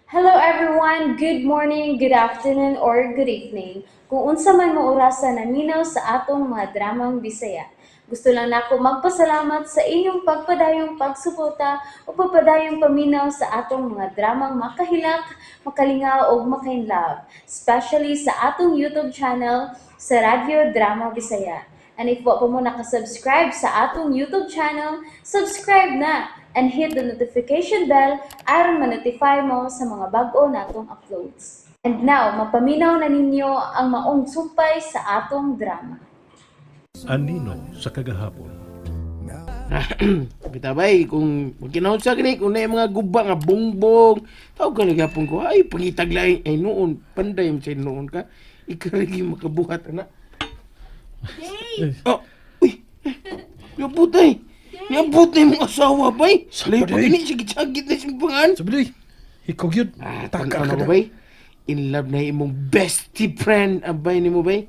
Hello everyone! Good morning, good afternoon, or good evening. Kung unsa man mo orasa naminaw sa atong mga dramang Bisaya. Gusto lang nako magpasalamat sa inyong pagpadayong pagsuporta o pagpadayong paminaw sa atong mga dramang makahilak, makalingaw ug makainlove, especially sa atong YouTube channel sa Radyo Drama Bisaya. And if wa pa mo nakasubscribe sa atong YouTube channel, subscribe na and hit the notification bell aron ma-notify mo sa mga bag-o natong uploads. And now, mapaminaw na ninyo ang maong sumpay sa atong drama. Anino sa kagahapon. Bitabay, kung magkinaon sa gani, kung na mga guba nga bongbong, tawag ka lagi hapon ko, ay, pangitag lain, ay noon, panday mo sa noon ka, ikarigi makabuhat, ana. Oh, uy, niabot ay, niabot na yung asawa, bay. Layo pa gini, sige-sagit na siyang pangan. Sabi day, ikaw yun. Ah, Taka tanaw ka ko, na. bay. In love na imong bestie friend, abay ni mo, bay.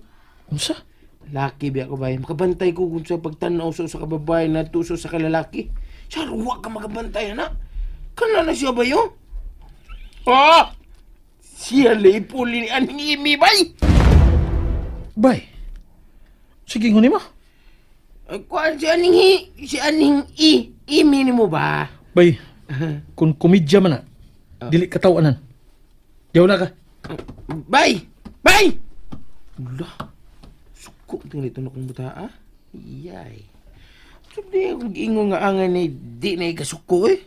Unsa? Laki biya ko bay. Makabantay ko kung sa pagtanaw sa usa ka babae na tuso sa kalalaki. Sarwa ka makabantay na. Kana na siya ba yo? Ah! Siya lay puli ni aning imi bay. Bay. Sige nguni mo. Ay, kuan si aning hi, si aning i, imi ni mo ba? Bay, kung komedya man na, dili katawanan. Diyaw na ka. Bay! Bay! Ula. Suko tingali ito na kong buta ah. Iyay. Sabi akong giingon nga angan ni di na ikasuko eh.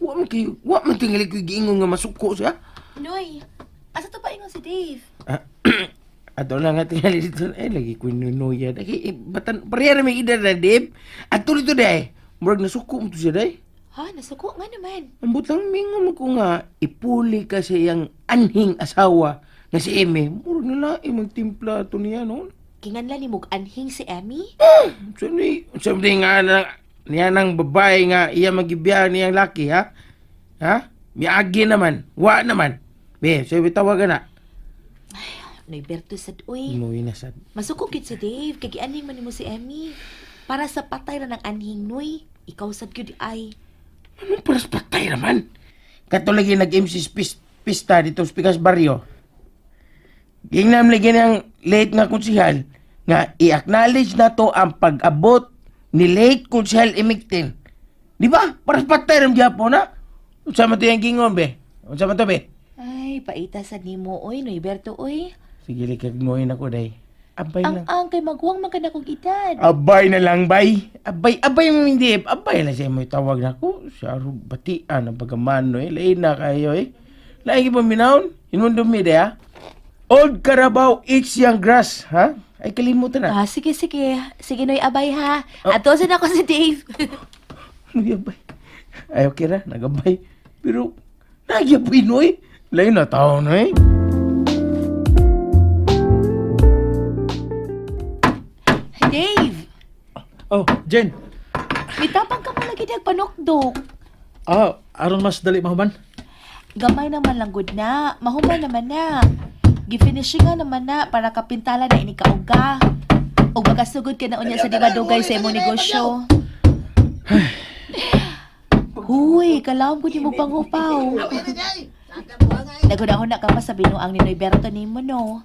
Wa man kayo, wa man tingali ko giingon nga masuko siya. Noy, asa to pa ingon si Dave? Ah, ato lang nga tingali dito. Ay, lagi ko inunuya. Lagi, eh, batan, pareha na may edad na, Dave. Ato dito, day. Murag nasuko mo to siya, day. Ha, nasuko nga naman. Ambot lang, mingon mo ko nga, ipuli ka sa iyang anhing asawa nga si Eme. Murag na lain magtimpla ato niya, no? Kinganlan ni mog anhing si Emmy? Sabi nga na, niya nang babae nga iya magibiya niyang laki, ha? Ha? Miagi naman, wa naman. Be, sabi tawagan na. Noy Berto sad uy. Inuwi na sad. Masuko gid si Dave kay gianhing man nimo si Emmy. Para sa patay ra ng anhing Noy, ikaw sad gyud ay. Anong paras patay naman? Katulad yung nag-MC pista dito sa Pikas Barrio. Gingnam lagi ng late nga konsihal nga i-acknowledge na to ang pag-abot ni late konsihal Emictin. Di ba? Paras patay rin po na. Unsa man to yung gingon, be? Unsa man to, be? Ay, paita sad nimo oy, Noy Berto oy. Sige, likagnoin ako, day. Abay Ang lang. ang kay maguwang man ka na kog edad. Abay na lang, bay. Abay, abay mo hindi. Abay lang siya mo tawag na ako. Siya batian ang pagkamano eh. Lain na kayo eh. Lain pa minaon. Inundumi de ha. Old Carabao eats young grass, ha? Ay kalimutan na. Ah, sige sige. Sige Noy, abay ha. Ato sad ako si Dave. Ano abay? Ay okay ra, nagabay. Pero nagyapoy no eh. Lain na tao na eh. Hey, Dave, Oh, Jen. mitapang ka mo lagi dag panukdok. Ah, aron mas dali mahuman. Gamay naman lang gud na. Mahuman naman na. Gifinishing nga naman na para kapintala na ini kauga. Ug makasugod ka na unya sa di ba dugay sa imong negosyo. Huy, kalawom ko nimo pangupaw. Naghuna-huna ka pa sa binuang ni Noy Berto nimo no.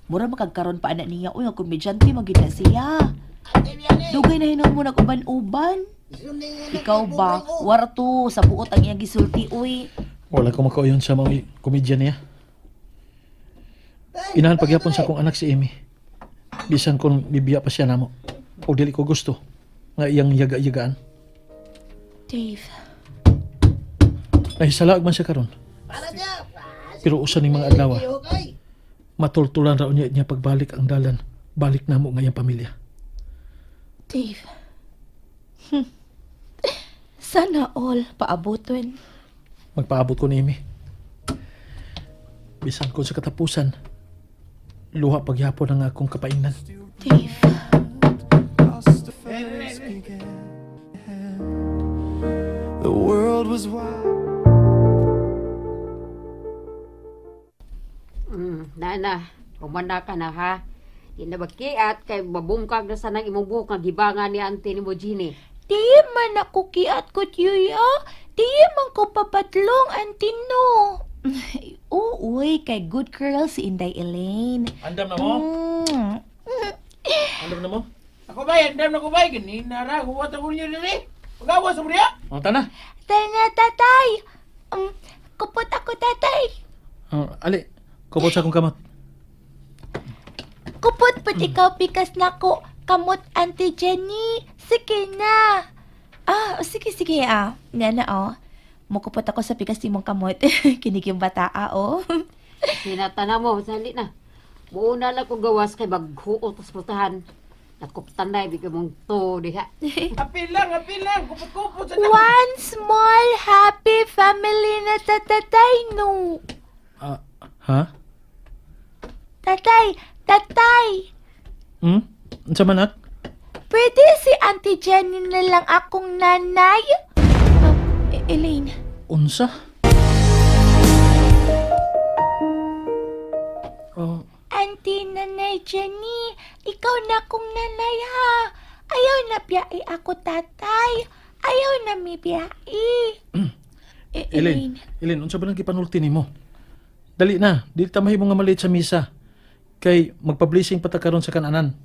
Mura makagkaron pa ana niya uy, nga komedyante man gyud na siya. Dugay na hinuon mo nag-uban-uban. Ikaw ba, wara to sa buot ang iyang gisulti uy. Wala ko makauyon sa mga komedya niya. Inahan pagyapon sa akong anak si Amy. Bisan kung bibiya pa siya namo. O dili ko gusto nga iyang yaga-yagaan. Dave, Nahisalaag man siya karon. Pero usa ning mga adlaw, matultulan ra unya niya pagbalik ang dalan. Balik namo nga iyang pamilya. Dave. Sana all paaboton. Magpaabot ko ni Amy. Bisan ko sa katapusan, luha pagyapon ang akong kapaingnan. Dave. The world was wide. Nana, humana ka na ha. Di na bakiat kay mabungkag na sanang imong buhok nga gibangan ni auntie ni mo Jeannie. Di man ako kiat ko yuya. Di man ko papatlong, Auntie no. Oo, uy, kay good girl si Inday Elaine. Andam na mo? Andam na mo? Ako ba, andam na ko ba? Ganina ra, huwat ako niyo diri. Pagawa sa buriya. O, tana. Tana, tatay. Kupot ako, tatay. Oh, ali, kupot sa akong kamot. Kupot pud ikaw pikas nako. Kamot, Auntie Jenny. Sige na. Ah, sige, sige ah. Nana, oh. Mukupot ako sa pikas nimong kamot. Kinig yung bata, ah, oh. Sinata na mo, sali na. Buuna lang kong gawas kay maghuot tas putahan. Nakuptan na, ibig mong to diha. Apil lang, apil lang. Kupot-kupot sa One small happy family na tatatay, no. Ah, ha? Tatay, tatay. Hmm? Unsa man ak? Pwede si Auntie Jenny na lang akong nanay? Ah, Elaine. Unsa? Oh, Auntie Nanay Jenny, ikaw na akong nanay ha. Ayaw na biyai ako tatay. Ayaw na mi biyai. Elaine, Elaine, unsa ba nang gipanulti nimo? Dali na, dili ta mahimo nga maliit sa misa. Kay magpa-blessing pa ta karon sa kananan.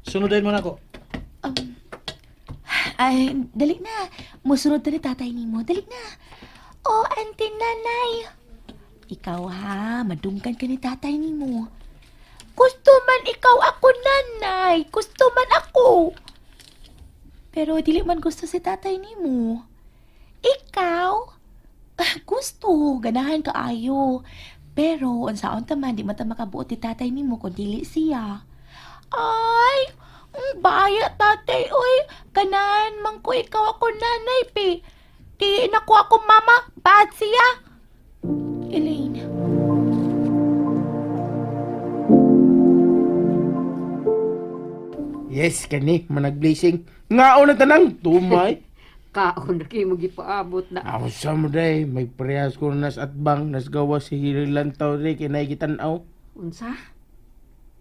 Sunod mo nako. Ay, dali na. Musunod ta ni tatay nimo. Dali na. Oh, Auntie Nanay. Ikaw ha, madungkan ka ni tatay nimo. Gusto man ikaw ako, nanay. Gusto man ako. Pero dili man gusto si tatay nimo. Ikaw? Ah, gusto, ganahan ka ayo. Pero unsaon ta man di man ta makabuot ni tatay nimo kung dili siya. Ay, ang baya tatay oy. Ganahan man ko ikaw ako nanay pe. Di na ko ako mama, bad siya. Elaine. Yes, kani, manag-blessing. Ngaon na tanang, tumay. Kaon na kayo magipaabot na. Ako sa mo day, may parehas ko nas atbang, nas gawa si Hilantaw day, kinay gitanaw. Unsa?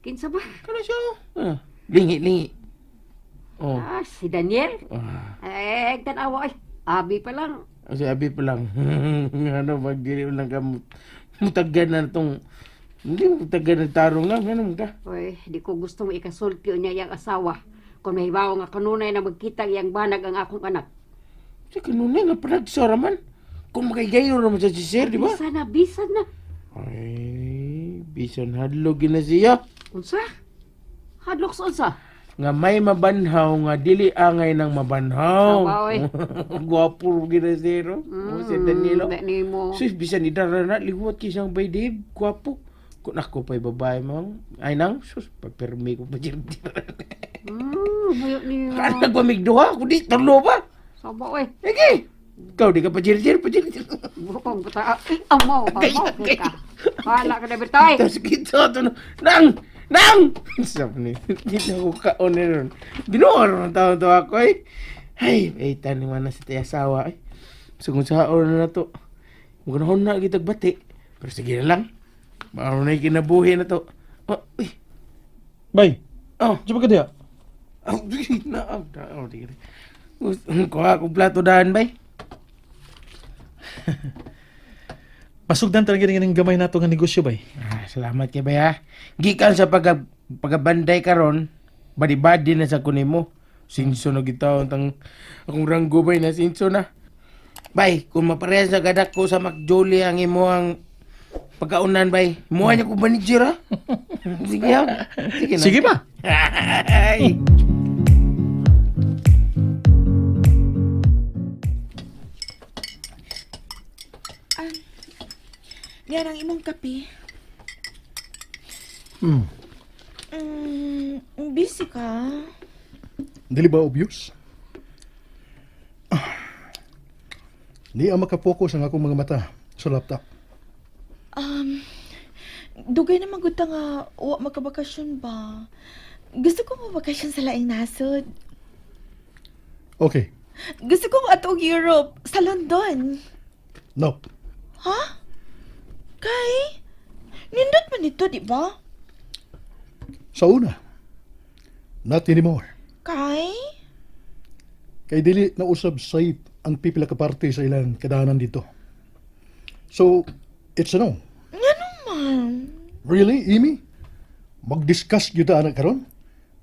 Kinsa ba? Kana siya? Ah, lingi, lingi. Oh. Ah, si Daniel. Ah, Eh, tanawa ay. Abi pa lang. si Abi pa lang. Ano, pag dili mo lang ka mutagan na tong, hindi mo mutagan na tarong lang, ano mo ka? Oy, di ko gustong ikasulti niya iyang asawa. Kung mahibaw nga kanunay na magkita iyang banag ang akong anak. Sa kanunay nga panagsara man. Kung makaigayo naman sa si sir, di ba? Bisa na, bisa na. Ay, bisan hadlog na siya. Unsa? Hadlok sa unsa? Nga may mabanhaw nga dili angay ng mabanhaw. Aba, oy. Gwapo gina siya, no? Mm, si Danilo. Di nimo. Sus, bisan idara na, liwat kisang bay Dave, gwapo. Kung ako pa'y babae mo, ay nang, sus, papirmi ko pa dyan. Hayo niyo. Kana ko migduha, kundi tulo pa. Saba oy. Sige, ikaw di ka pa dyan, pa dyan. Bukong buta. Ay, amaw, amaw ka. Wala ka na birtay. Tapos kita ito na, nang, nang! Sabi ni, hindi na ako kaon na ron. Binuor ng taon to ako eh. Ay, ay, tanim na sa ti asawa eh. So kung sa na na to, mukhang na kitag bati. Pero sige na lang. Maroon na yung kinabuhi na to. Oh, uy, Bay, oh, di ba ka diha? oh, na, oh, na, oh, di ka. Kuha akong plato daan, bay. Pasugdan talaga ng gamay nato nga negosyo bay. Ah, salamat kay bay ha. Gikan sa pagabanday karon, badi-badi na sa kunin mo. Sinso na gitawon tang akong ranggo bay na sinso na. Bay, kung maparehas na gadak ko sa McJolly ang imo ang pagkaunan bay. Muha niya ko manager ha. Sige ha. Sige na. Sige ba? Ay. Yan ang imong kape. Hmm. Busy ka? Dili ba obvious? Ah. Di ang makapokus ang akong mga mata sa laptop. Dugay na magud ta nga wa magkabakasyon ba. Gusto ko mabakasyon sa laing nasod. Okay. Gusto ko moadto og Europe, sa London. No. Ha? Kay nindot man nito, di ba? Sa una. Not anymore. Kay? Kay dili na usab safe ang pipila ka parte sa ilang kadahanan dito. So, it's a no. Ngano man? Really, Amy? Mag-discuss gyud ta ana karon?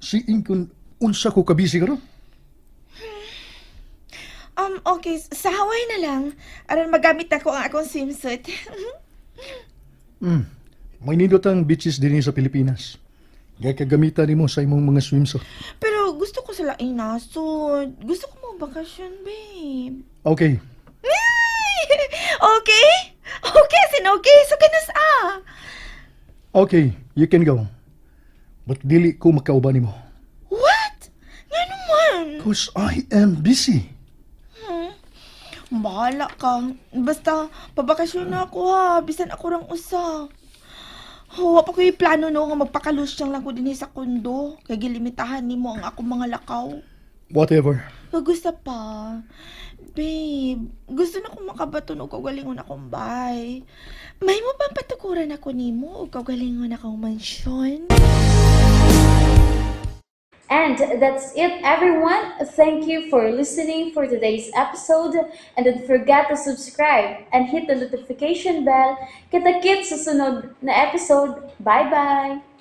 Siin kun unsa ko kabisi karon? Okay, sa Hawaii na lang. Aron magamit ako ang akong swimsuit. May nindot ang beaches dinhi sa Pilipinas. Gay kagamitan nimo sa imong mga swimsuit. Pero gusto ko sa laing nasod. Gusto ko mo bakasyon, babe. Okay, Yay! Okay? Okay, sin okay. So kanas ah. Okay, you can go. But dili ko makauban nimo. What? Ngano man? 'Cause I am busy. Bahala ka. Basta, pabakasyon na ako ha. Bisan ako rang usa. Wa pa ko'y plano no nga magpakalusyang lang ko dinhi sa kondo. Kay gilimitahan nimo ang akong mga lakaw. Whatever. Gusto pa. Babe, gusto na kong makabaton og kaugalingon akong bay. May mo bang patukuran ako nimo og kaugalingon akong mansyon? And that's it, everyone. Thank you for listening for today's episode. And don't forget to subscribe and hit the notification bell. Kita-kits sa sunod na episode. Bye-bye!